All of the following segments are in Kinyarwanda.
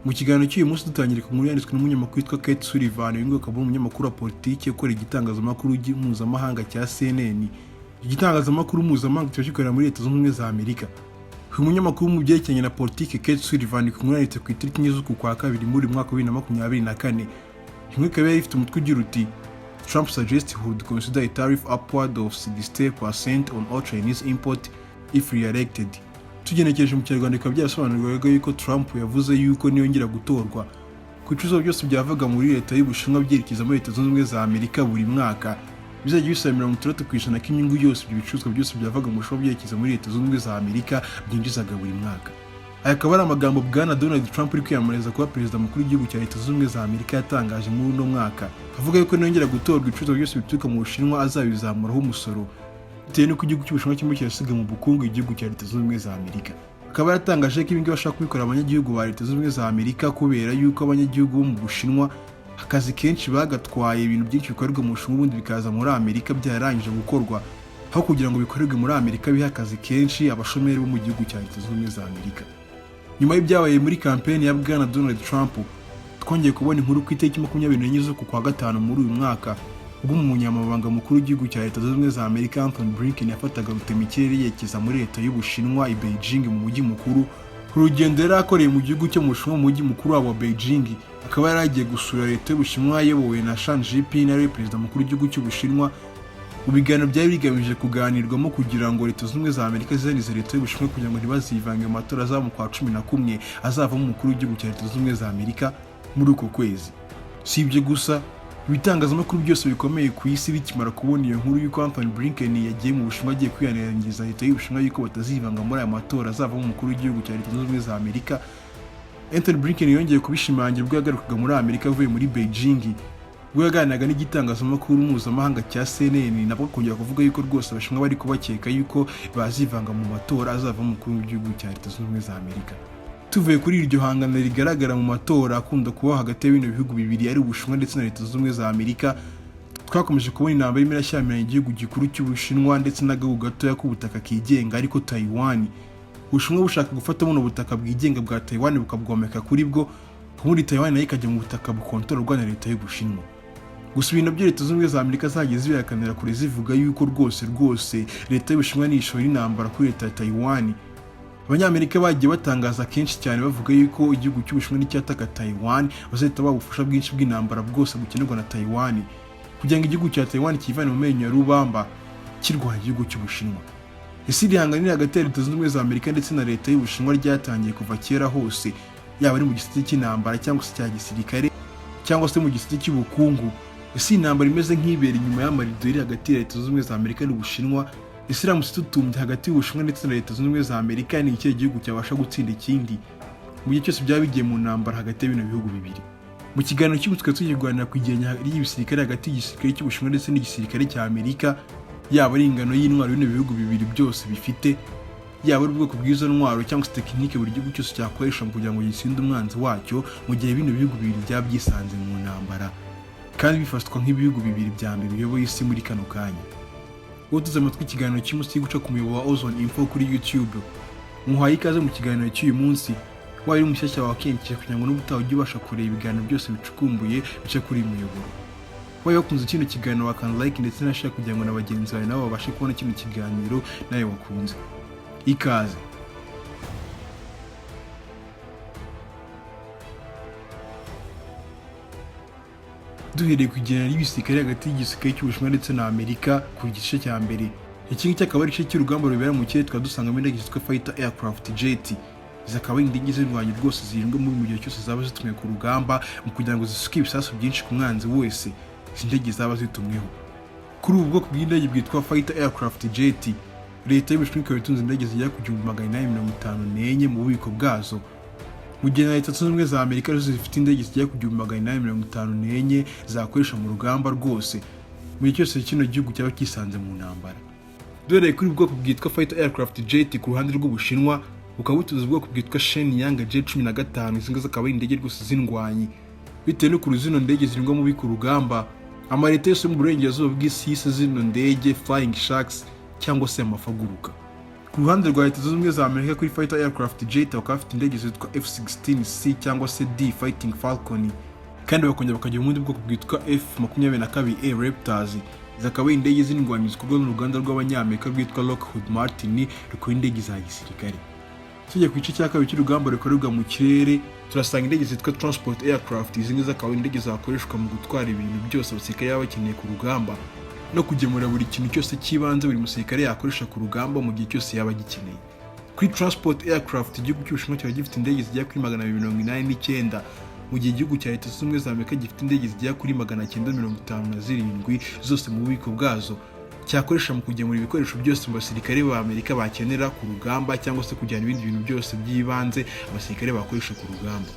Mu kiganiro cy'uyu munsi dutangira ku nkuru yanditswe n'umunyamakuru witwa Kate Sullivan. Uyu nguyu akaba ari umunyamakuru wa politiki ukora igitangazamakuru mpuzamahanga cya CNN. Igitangazamakuru mpuzamahanga kiba gikorera muri Leta Zunze Ubumwe za Amerika. Uyu munyamakuru mu byerekeranye na politiki Kate Sullivan, ku nkuru yanditse ku itariki 4 z'uku kwa kabiri muri uyu mwaka wa 2024, inkuru ikaba yari ifite umutwe ugira uti: "Trump suggests he would consider a tariff upward of 60% on all Chinese import if re-elected." Tugenekereje mu Kinyarwanda, bikaba byarasobanurwaga yuko Trump yavuze yuko niyongera gutorwa, ku bicuruzwa byose byavaga muri leta y'Ubushinwa byerekeza muri Leta Zunze Ubumwe za Amerika buri mwaka, bizajya bisaba 60% k'inyungu yose ibyo bicuruzwa byose byavaga mu Bushinwa byerekeza muri Leta Zunze Ubumwe za Amerika byinjizaga buri mwaka. Aya akaba ari amagambo Bwana Donald Trump uri kwiyamamariza kuba perezida mukuru w'igihugu cya Leta Zunze Ubumwe za Amerika yatangaje muri uno mwaka, avuga yuko niyongera gutorwa, ibicuruzwa byose bituruka mu Bushinwa azabizamuraho umusoro, bitewe n'uko igihugu cy'Ubushinwa kirimo kirasiga mu bukungu igihugu cya Leta Zunze Ubumwe za Amerika. Akaba yaratangaje ko ibingibi bashaka kubikorera abanyagihugu ba Leta Zunze Ubumwe za Amerika kubera yuko abanyagihugu bo mu Bushinwa akazi kenshi bagatwaye. Ibintu byinshi bikorerwa mu Bushinwa ubundi bikaza muri Amerika byararangije gukorwa, aho kugira ngo bikorerwe muri Amerika bihe akazi kenshi abashomeri bo mu gihugu cya Leta Zunze Ubumwe za Amerika. Nyuma y'ibyabaye muri kampeni ya Bwana Donald Trump, twongeye kubona inkuru ku itariki 24 z'uku kwa gatanu muri uyu mwaka, ubwo umunyamabanga mukuru w'igihugu cya Leta Zunze Ubumwe za Amerika Anthony Blinken yafataga rutemikirere yerekeza muri leta y'Ubushinwa i Beijing mu mujyi mukuru. Urugendo yari akoreye mu gihugu cyo mu Bushinwa, mu mujyi mukuru wabo wa Beijing, akaba yari agiye gusura leta y'Ubushinwa iyobowe na Xi Jinping, ariwe perezida mukuru w'igihugu cy'Ubushinwa, mu biganiro byari bigamije kuganirwamo kugira ngo Leta Zunze Ubumwe za Amerika zizanize leta y'Ubushinwa kugira ngo ntibazivange mu matora azaba mu kwa 11, azavamo umukuru w'igihugu cya Leta Zunze Ubumwe za Amerika muri uko kwezi. Si ibyo gusa, ibitangazamakuru byose bikomeye ku isi bikimara kubona iyo nkuru y'uko Anthony Blinken yagiye mu Bushinwa agiye kwihanangiriza leta y'Ubushinwa y'uko batazivanga muri aya matora azavamo umukuru w'igihugu cya Leta Zunze Ubumwe za Amerika, Anthony Blinken yongeye kubishimangira ubwo yagarukaga muri Amerika avuye muri Beijing, ubwo yaganiraga n'igitangazamakuru mpuzamahanga cya CNN, nabwo akongera kuvuga yuko rwose Abashinwa bari kubakeka yuko bazivanga mu matora azavamo umukuru w'igihugu cya Leta Zunze Ubumwe za Amerika. Tuvuye kuri iryo hangana rigaragara mu matora akunda kuba hagati ya bino bihugu bibiri, ari Ubushinwa ndetse na Leta Zunze Ubumwe za Amerika, twakomeje kubona intambara irimo irashyamiranya igihugu gikuru cy'Ubushinwa ndetse n'agahugu gatoya k'ubutaka kigenga, ariko Taiwan. Ubushinwa bushaka gufata buno butaka bwigenga bwa Taiwan bukabwomeka kuri bwo, ubundi Taiwan nayo ikajya mu butaka bukontororwa na leta y'Ubushinwa. Gusa ibintu byo Leta Zunze Ubumwe za Amerika zagiye zibihakanira kure, zivuga yuko rwose rwose leta y'Ubushinwa nishora intambara kuri leta ya Taiwan. Abanyamerika bagiye batangaza kenshi cyane bavuga yuko igihugu cy'Ubushinwa nicyataka Taiwan, bazahita baha ubufasha bwinshi bw'intambara bwose bukenerwa na Taiwan kugira ngo igihugu cya Taiwan kivane mu menyo ya rubamba kirwanya igihugu cy'Ubushinwa. Ese iri hangana riri hagati ya Leta Zunze Ubumwe za Amerika ndetse na leta y'Ubushinwa ryatangiye kuva kera hose, yaba ari mu gisate cy'intambara cyangwa se cya gisirikare cyangwa se mu gisate cy'ubukungu? Ese iyi ntambara imeze nk'ibera inyuma y'amarido iri hagati ya Leta Zunze Ubumwe za Amerika n'Ubushinwa, ese iramutse itutumbye hagati y'Ubushinwa ndetse na Leta Zunze Ubumwe za Amerika, ni ikihe gihugu cyabasha gutsinda ikindi mu gihe cyose byaba bigiye mu ntambara hagati ya bino bihugu bibiri? Mu kiganiro cy'ubu tukaba tugiye kuganira ku igereranya ry'ibisirikare hagati y'igisirikare cy'Ubushinwa ndetse n'igisirikare cya Amerika, yaba ari ingano y'intwaro bino bihugu bibiri byose bifite, yaba ari ubwoko bw'izo ntwaro cyangwa se tekinike buri gihugu cyose cyakoresha kugira ngo gitsinde umwanzi wacyo mu gihe bino bihugu bibiri byaba byisanze mu ntambara, kandi bifatwa nk'ibihugu bibiri bya mbere biyoboye isi muri kano kanya. Wowe uteze amatwi ikiganiro cy'umunsi guca ku muyoboro wa Ozone Info kuri YouTube, muhaye ikaze mu kiganiro cy'uyu munsi. Waba uri mushyashya, wakiyandikisha kugira ngo n'ubutaha ujye ubasha kureba ibiganiro byose bicukumbuye bica kuri uyu muyoboro. Wabaye wakunze kino kiganiro, wakanda like ndetse na share kugira ngo na bagenzi bawe nabo babashe kubona kino kiganiro nawe wakunze. Ikaze. Duhereye ku igereranya ry'ibisirikare hagati y'igisirikare cy'Ubushinwa ndetse na Amerika ku gice cya mbere, iki ngiki akaba ari igice cy'urugamba rubera mu kirere, tukaba dusangamo indege zitwa fighter aircraft jet. Izi akaba ari indege z'indwanyi rwose zirindwa muri mu gihe cyose zaba zitumwe ku rugamba mu kugira ngo zisuke ibisasu byinshi ku mwanzi wese izi ndege zaba zitumweho. Kuri ubu bwoko bw'indege bwitwa fighter aircraft jet, leta y'Ubushinwa ikaba itunze indege zigera ku 1854 mu bubiko bwazo, mu gihe na Leta Zunze Ubumwe za Amerika zo zifite indege zigera ku 1854 zakoresha mu rugamba rwose mu gihe cyose kino gihugu cyaba cyisanze mu ntambara. Duhereye kuri ubu bwoko bwitwa fighter aircraft jet, ku ruhande rw'Ubushinwa bukaba butunze ubwoko bwitwa Shenyang J-15. Izi ngizi akaba ari indege rwose z'indwanyi. Bitewe n'ukuntu zino ndege zirindwa mubi ku rugamba, amaleta yose yo mu burengerazuba bw'isi yise zino ndege Flying Sharks cyangwa se amafi aguruka. Ku ruhande rwa Leta Zunze Ubumwe za Amerika, kuri fighter aircraft jet, bakaba bafite indege zitwa F-16C cyangwa se D Fighting Falcon, kandi bakongera bakagira ubundi bwoko bwitwa F-22A Raptors. Zikaba ari indege z'indwanyi zikorwa n'uruganda rw'Abanyamerika rwitwa Lockheed Martin rukora indege za gisirikare. Tujya ku gice cya kabiri cy'urugamba rukorerwa mu kirere, turasanga indege zitwa transport aircraft. Izi ngizi akaba ari indege zakoreshwa mu gutwara ibintu byose abasirikare baba bakeneye ku rugamba no kugemura buri kintu cyose cy'ibanze buri musirikare yakoresha ku rugamba mu gihe cyose yaba agikeneye. Kuri transport aircraft, igihugu cy'Ubushinwa kiba gifite indege zigera kuri 289, mu gihe igihugu cya Leta Zunze Ubumwe za Amerika gifite indege zigera kuri 957 zose mu bubiko bwazo, cyakoresha mu kugemura ibikoresho byose mu basirikare ba Amerika bakenera ku rugamba, cyangwa se kujyana ibindi bintu byose by'ibanze abasirikare bakoresha ku rugamba.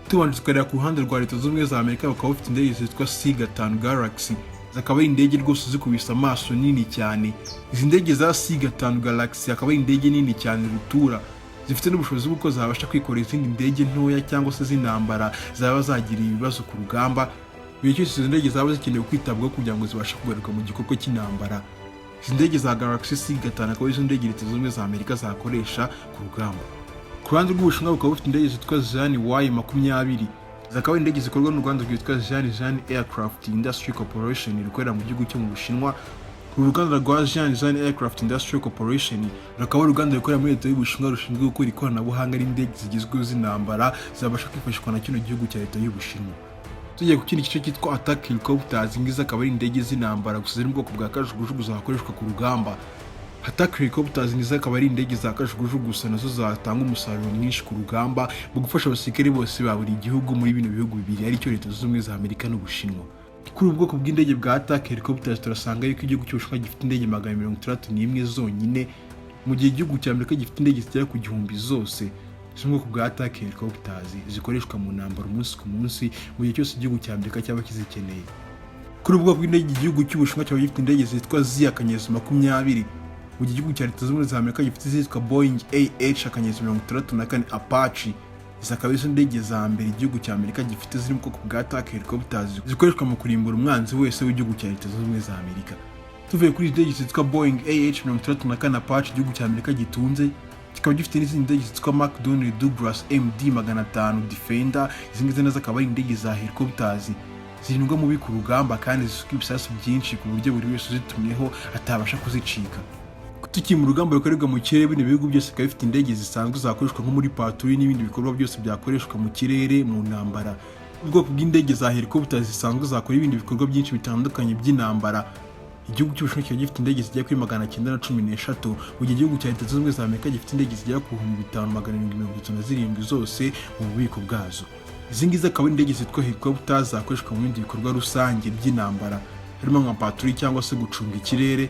Tubanje tukareba ku ruhande rwa Leta Zunze Ubumwe za Amerika, bakaba bafite indege zitwa C-5 Galaxy, zikaba ari indege rwose zikubise amaso nini cyane. Izi ndege za C-5 Galaxy akaba ari indege nini cyane rutura, zifite n'ubushobozi bw'uko zabasha kwikorera izindi ndege ntoya cyangwa se z'intambara zaba zagiriye ibibazo ku rugamba. Igihe cyose izo ndege zaba zikenewe kwitabwaho kugira ngo zibashe kugaruka mu gikorwa cy'intambara, izi ndege za Galaxy C-5 akaba arizo ndege Leta Zunze Ubumwe za Amerika zakoresha ku rugamba. Ku ruhande rw'Ubushinwa, bukaba bufite indege zitwa Xi'an Y-20, zikaba ari indege zikorwa n'uruganda rwitwa Xi'an Xi'an Aircraft Industry Corporation rukorera mu gihugu cyo mu Bushinwa. Uru ruganda rwa Xi'an Xi'an Aircraft Industry Corporation rukaba ari uruganda rukorera muri leta y'Ubushinwa, rushinzwe gukora ikoranabuhanga ry'indege zigezweho z'intambara zabasha kwifashishwa na kino gihugu cya leta y'Ubushinwa. Tugiye ku kindi gice cyitwa attack helicopters, ngizi akaba ari indege z'intambara gusa ziri mu bwoko bwa kajugujugu zakoreshwa ku rugamba. Attack helicopters nizo akaba ari indege za kajugujugu gusa nazo zatanga umusaruro mwinshi ku rugamba mu gufasha abasirikare bose ba buri gihugu muri bino bihugu bibiri, aricyo Leta Zunze Ubumwe za Amerika n'Ubushinwa. Kuri ubu bwoko bw'indege bwa attack helicopters, turasanga yuko igihugu cy'Ubushinwa gifite indege 261 zonyine, mu gihe igihugu cya Amerika gifite indege zigera ku 1000 zose zo mu bwoko bwa attack helicopters, zikoreshwa mu ntambara umunsi ku munsi mu gihe cyose igihugu cya Amerika cyaba kizikeneye. Kuri ubu bwoko bw'indege, igihugu cy'Ubushinwa cyaba gifite indege zitwa Z*20, mu gihe igihugu cya Leta Zunze Ubumwe za Amerika gifite izitwa Boeing AH-64 Apache. Izi akaba arizo ndege za mbere igihugu cya Amerika gifite ziri mu bwoko bwa attack helicopters, zikoreshwa mu kurimbura umwanzi wese w'igihugu cya Leta Zunze Ubumwe za Amerika. Tuvuye kuri izi ndege zitwa Boeing AH-64 Apache igihugu cya Amerika gitunze, kikaba gifite n'izindi ndege zitwa McDonnell Douglas MD 500 Defender. Izi ngizi nazo akaba ari indege za helicopters zirindwa mubi ku rugamba kandi zisuka ibisasu byinshi ku buryo buri wese uzitumyeho atabasha kuzicika. Tukiri mu rugamba rukorerwa mu kirere, bino bihugu byose bikaba bifite indege zisanzwe zakoreshwa nko muri patrouille n'ibindi bikorwa byose byakoreshwa mu kirere mu ntambara. Ubwoko bw'indege za helicopter zisanzwe zakora ibindi bikorwa byinshi bitandukanye by'intambara, igihugu cy'Ubushinwa kikaba gifite indege zigera kuri 913, mu gihe igihugu cya Leta Zunze Ubumwe za Amerika gifite indege zigera ku 5737 zose mu bubiko bwazo. Izi ngizi akaba ari indege zitwa helicopter zakoreshwa mu bindi bikorwa rusange by'intambara, harimo nka patrouille cyangwa se gucunga ikirere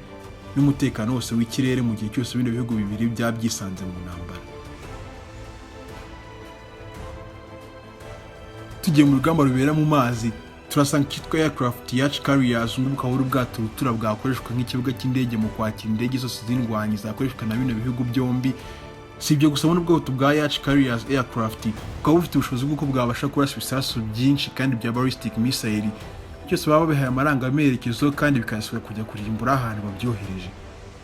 n'umutekano wose w'ikirere mu gihe cyose bino bihugu bibiri byaba byisanze mu ntambara. Tugiye mu rugamba rubera mu mazi, turasanga icyitwa aircraft yacht carriers. Ubu bukaba ari ubwato rutura bwakoreshwa nk'ikibuga cy'indege mu kwakira indege zose z'indwanyi zakoreshwa na bino bihugu byombi. Si ibyo gusa, buno bwato bwa yacht carriers aircraft bukaba bufite ubushobozi bw'uko bwabasha kurasa ibisasu byinshi kandi bya ballistic missile byose baba babihaye amarangamerekezo, kandi bikayasubira kujya kurimbura ahantu babyohereje.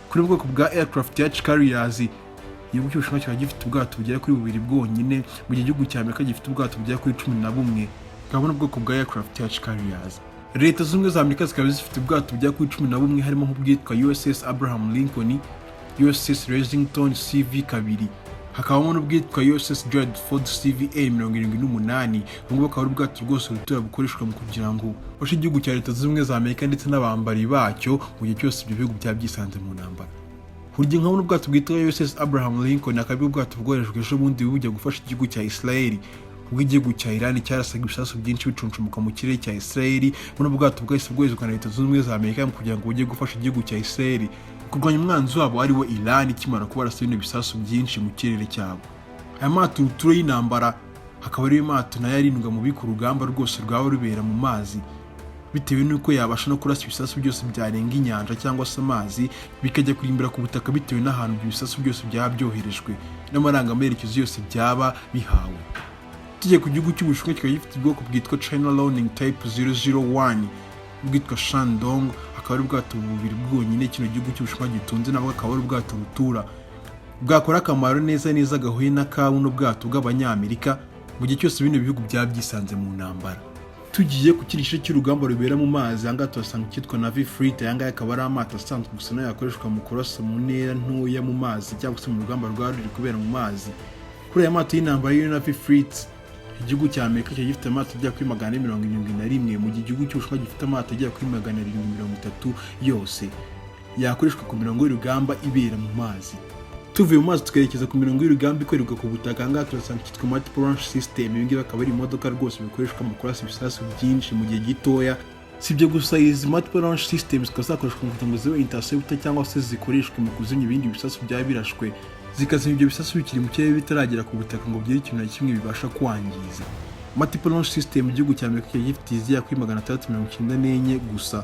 Kuri ubu bwoko bwa aircraft yacht carriers, igihugu cy'Ubushinwa kikaba gifite ubwato bugera kuri bubiri bwonyine, mu gihe igihugu cya Amerika gifite ubwato bugera kuri 11 bukaba buno bwoko bwa aircraft yacht carriers. Leta Zunze Ubumwe za Amerika zikaba zifite ubwato bugera kuri 11, harimo nk'ubwitwa USS Abraham Lincoln, USS Lexington CV-2, hakabamo n'ubwitwa USS Gerald Ford CVA 78. Ubu ngubu akaba ari ubwato rwose rutura bukoreshwa mu kugira ngo bufashe igihugu cya Leta Zunze Ubumwe za Amerika ndetse n'abambari bacyo mu gihe cyose ibyo bihugu byaba byisanze mu ntambara. Urugero nka buno bwato bwitwa USS Abraham Lincoln akaba ari ubwato bwoherejwe ejo bundi bujya gufasha igihugu cya Israel, ubwo igihugu cya Iran cyarasaga ibisasu byinshi bicuncumuka mu kirere cya Israel. Buno bwato bwahise bwoherezwa na Leta Zunze Ubumwe za Amerika kugira ngo bujye gufasha igihugu cya Israel kurwanya umwanzi wabo ari we Iran, ikimara kubarasa bino bisasu byinshi mu kirere cyabo. Aya mato rutura y'intambara hakaba ariyo mato nayo arindwa mubi ku rugamba rwose rwaba rubera mu mazi, bitewe n'uko yabasha no kurasa ibisasu byose byarenga inyanja cyangwa se amazi bikajya kurimbura ku butaka, bitewe n'ahantu ibyo bisasu byose byaba byoherejwe n'amarangamerekezo yose byaba bihawe. Tugiye ku gihugu cy'Ubushinwa, kikaba gifite ubwoko bwitwa China Liaoning Type 001, bwitwa Shandong, akaba ari ubwato bubiri bwonyine kino gihugu cy'Ubushinwa gitunze, nabwo akaba ari ubwato butura. Bwakora akamaro neza neza gahuye na ka buno bwato bw'Abanyamerika mu gihe cyose bino bihugu byaba byisanze mu ntambara. Tugiye ku kindi gice cy'urugamba rubera mu mazi, ahangaha tuhasanga icyitwa Navy Fleet. Aya ngaya akaba ari amato asanzwe gusa nayo yakoreshwa mu kurasa mu ntera ntoya mu mazi, cyangwa se mu rugamba rwaba ruri kubera mu mazi. Kuri aya mato y'intambara y'iyo Navy Fleet, igihugu cya Amerika kiba gifite amato agera kuri 471, mu gihe igihugu cy'Ubushinwa gifite amato agera kuri 730, yose yakoreshwa ku mirongo y'urugamba ibera mu mazi. Tuvuye mu mazi tukerekeza ku mirongo y'urugamba ikorerwa ku butaka, ahangaha turasanga icyitwa multiple launch system. Ibi ngibi akaba ari imodoka rwose bikoreshwa mu kurasa ibisasu byinshi mu gihe gitoya. Si ibyo gusa, izi multiple launch systems zikaba zakoreshwa kugira ngo zibe interceptor, cyangwa se zikoreshwe mu kuzimya ibindi bisasu byaba birashwe, zikazimya ibyo bisasu bikiri mu kirere, bitaragera ku butaka ngo bigire ikintu na kimwe bibasha kwangiza. Multiple launch system, igihugu cya Amerika kiba gifite izigera kuri 694 gusa,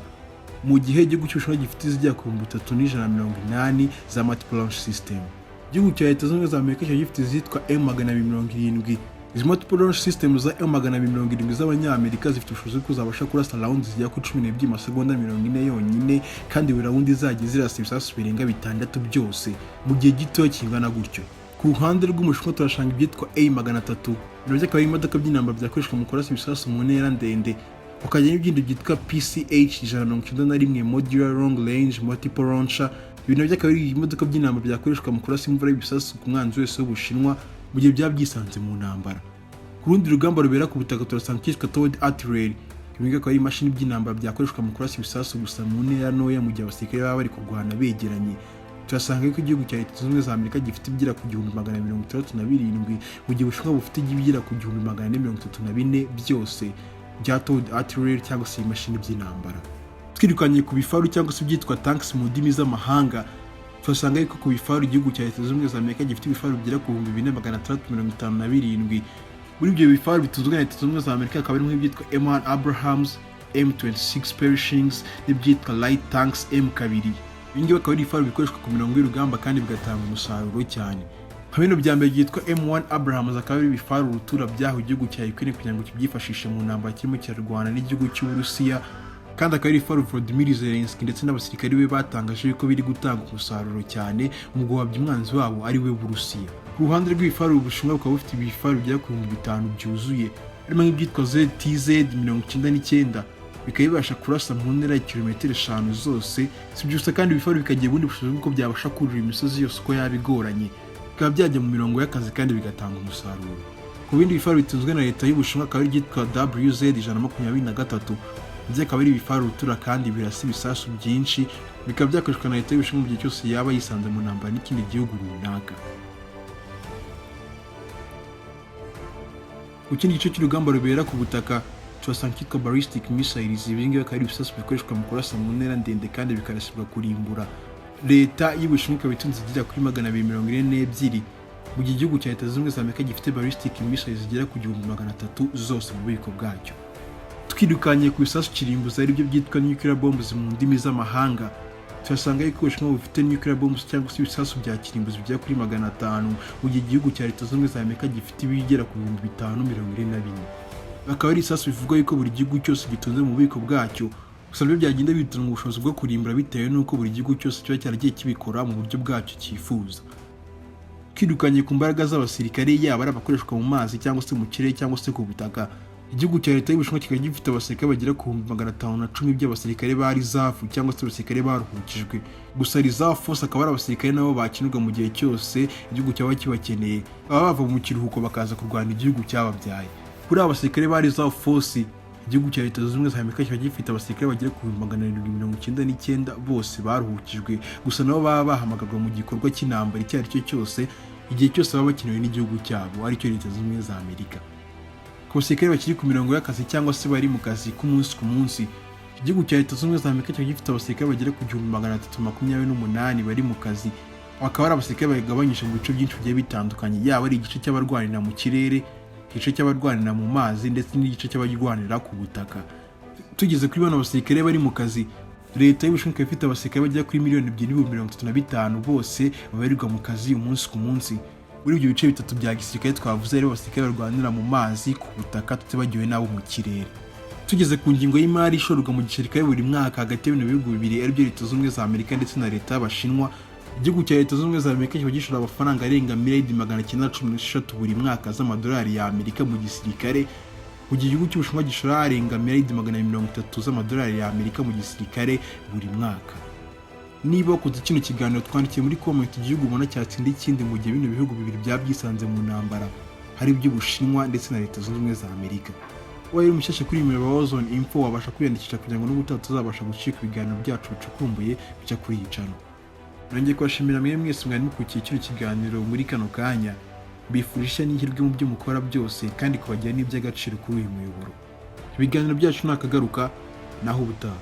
mu gihe igihugu cy'Ubushinwa gifite izigera ku 3180 za multiple launch system. Igihugu cya Leta Zunze Ubumwe za Amerika kiba gifite izitwa M270. Izi multiple launch system za M270 z'Abanyamerika zifite ubushobozi bwo kuzabasha kurasa round zigera kuri 12 mu masegonda 40 yonyine, kandi buri round izajya zirasa ibisasu birenga bitandatu byose mu gihe gitoya kingana gutyo. Ku ruhande rw'Umushinwa turashanga ibyitwa A300, nabyo akaba ari imodoka by'intambara byakoreshwa mu kurasa ibisasu mu ntera ndende. Ukajya n'ibindi byitwa PCH 191 Modular Long Range Multiple Launcher. Ibi nabyo akaba ari imodoka by'intambara byakoreshwa mu kurasa imvura y'ibisasu ku mwanzi wese w'Ubushinwa mu gihe byaba byisanze mu ntambara. Ku rundi rugamba rubera ku butaka turasanga icyitwa Towed Artillery. Ibi ngibi akaba ari imashini by'intambara byakoreshwa mu kurasa ibisasu gusa mu ntera ntoya mu gihe abasirikare baba bari kurwana begeranye. Turasanga ko igihugu cya Leta Zunze Ubumwe za Amerika gifite ibigera ku 1267, mu gihe Ubushinwa bufite ibigera ku 1434 byose bya towed artillery, cyangwa se imashini by'intambara. Twirukanye ku bifaru, cyangwa se ibyitwa tanks mu ndimi z'amahanga, tuhasanga yuko ku bifaru igihugu cya Leta Zunze Ubumwe za Amerika gifite ibifaru bigera ku 4657. Muri ibyo bifaru bitunzwe na Leta Zunze Ubumwe za Amerika hakaba harimo ibyitwa M1 Abrams, M26 Pershings n'ibyitwa light tanks M2. Ibi ngibi akaba ari ibifaru bikoreshwa ku mirongo y'urugamba kandi bigatanga umusaruro cyane. Nka bino bya mbere byitwa M1 Abrams akaba ari ibifaru rutura byahawe igihugu cya Ukraine kugira ngo kibyifashishe mu ntambara kirimo kirarwana n'igihugu cy'Uburusiya, kandi akaba ari ibifaru Volodymyr Zelensky ndetse n'abasirikari be batangaje yuko biri gutanga umusaruro cyane mu guhabya umwanzi wabo, ari we Burusiya. Ku ruhande rw'ibifaru, Ubushinwa bukaba bufite ibifaru bigera ku 5000 byuzuye, harimo nk'ibyitwa ZTZ 99, bikaba bibasha kurasa mu ntera ya kilometero 5 zose. Si ibyo gusa kandi, ibifaru bikagira ubundi bushobozi bw'uko byabasha kurira imisozi yose uko yaba igoranye, bikaba byajya mu mirongo y'akazi kandi bigatanga umusaruro. Ku bindi bifaru bitunzwe na leta y'Ubushinwa akaba ari ibyitwa WZ 123, ndetse akaba ari ibifaru rutura kandi birasa ibisasu byinshi, bikaba byakoreshwa na leta y'Ubushinwa mu gihe cyose yaba yisanze mu ntambara n'ikindi gihugu runaka. Ku kindi gice cy'urugamba rubera ku butaka tuhasanga icyitwa ballistic missiles. Ibi ngibi akaba ari ibisasu bikoreshwa mu kurasa mu ntera ndende kandi bikarasirwa kurimbura. Leta y'Ubushinwa ikaba itunze igera kuri 242, mu gihe igihugu cya Leta Zunze Ubumwe za Amerika gifite ballistic missiles zigera ku 1300 zose mu bubiko bwacyo. Twirukanye ku bisasu kirimbuzi, aribyo byitwa nuclear bombs mu ndimi z'amahanga, tuhasanga yuko Ubushinwa bufite nuclear bombs, cyangwa se ibisasu bya kirimbuzi bigera kuri 500, mu gihe igihugu cya Leta Zunze Ubumwe za Amerika gifite ibigera ku 5044. Bakaba ari ibisasu bivugwa yuko buri gihugu cyose gitunze mu bubiko bwacyo, gusa nabyo byagenda bitunga ubushobozi bwo kurimbura bitewe n'uko buri gihugu cyose kiba cyaragiye kibikora mu buryo bwacyo cyifuza. Twirukanye ku mbaraga z'abasirikare, yaba ari abakoreshwa mu mazi cyangwa se mu kirere cyangwa se ku butaka, igihugu cya leta y'Ubushinwa kikaba gifite abasirikare bagera ku 510,000 by'abasirikare ba reserve, cyangwa se abasirikare baruhukijwe. Gusa reserve force akaba ari abasirikare nabo bakenerwa mu gihe cyose igihugu cyaba kibakeneye, baba bava mu kiruhuko bakaza kurwana igihugu cyababyaye. Kuri aba basirikare ba reserve force, igihugu cya Leta Zunze Ubumwe za Amerika kikaba gifite abasirikare bagera ku 799,000 bose baruhukijwe, gusa nabo baba bahamagarwa mu gikorwa cy'intambara icyo ari cyo cyose, igihe cyose baba bakenewe n'igihugu cyabo, aricyo Leta Zunze Ubumwe za Amerika. Ku basirikare bakiri ku mirongo y'akazi cyangwa se bari mu kazi k'umunsi ku munsi, igihugu cya Leta Zunze Ubumwe za Amerika kikaba gifite abasirikare bagera ku 1328 bari mu kazi. Bakaba ari abasirikare bagabanyije mu bice byinshi bigiye bitandukanye, yaba ari igice cy'abarwanira mu kirere, igice cy'abarwanira mu mazi ndetse n'igice cy'abarwanira ku butaka. Tugeze kuri bano basirikare bari mu kazi, leta y'Ubushinwa ikaba ifite abasirikare bagera kuri 2,035,000 bose babarirwa mu kazi umunsi ku munsi muri ibyo bice bitatu bya gisirikare twavuze, rero abasirikare barwanira mu mazi, ku butaka, tutibagiwe n'abo mu kirere. Tugeze ku ngingo y'imari ishorwa mu gisirikare buri mwaka hagati y'ibintu bihugu bibiri, aribyo Leta Zunze Ubumwe za Amerika ndetse na leta y'Abashinwa, Igihugu cya Leta Zunze Ubumwe za Amerika kiba gishora amafaranga arenga miliyari 913 buri mwaka z'amadolari ya Amerika mu gisirikare, mu gihe igihugu cy'Ubushinwa gishora arenga miliyari 230 z'amadolari ya Amerika mu gisirikare buri mwaka. Niba wakunze kino kiganiro, twandikiye muri comment igihugu ubona cyatsinda ikindi mu gihe bino bihugu bibiri byaba byisanze mu ntambara, hari iby'Ubushinwa ndetse na Leta Zunze Ubumwe za Amerika. Ubaye uri mushyashya kuri iyi muyoboro wa Zone Info, wabasha kwiyandikisha kugira ngo n'ubutaha tuzabasha gucika ibiganiro byacu bicukumbuye bica kuri iyi channel. Nongeye kubashimira mwe mwese mwari mukurikiye kino kiganiro muri kano kanya, mbifurije ishya n'ihirwe mu byo mukora byose kandi kubagira n'iby'agaciro kuri uyu muyoboro. Ibiganiro byacu ni akagaruka, naho ubutaha.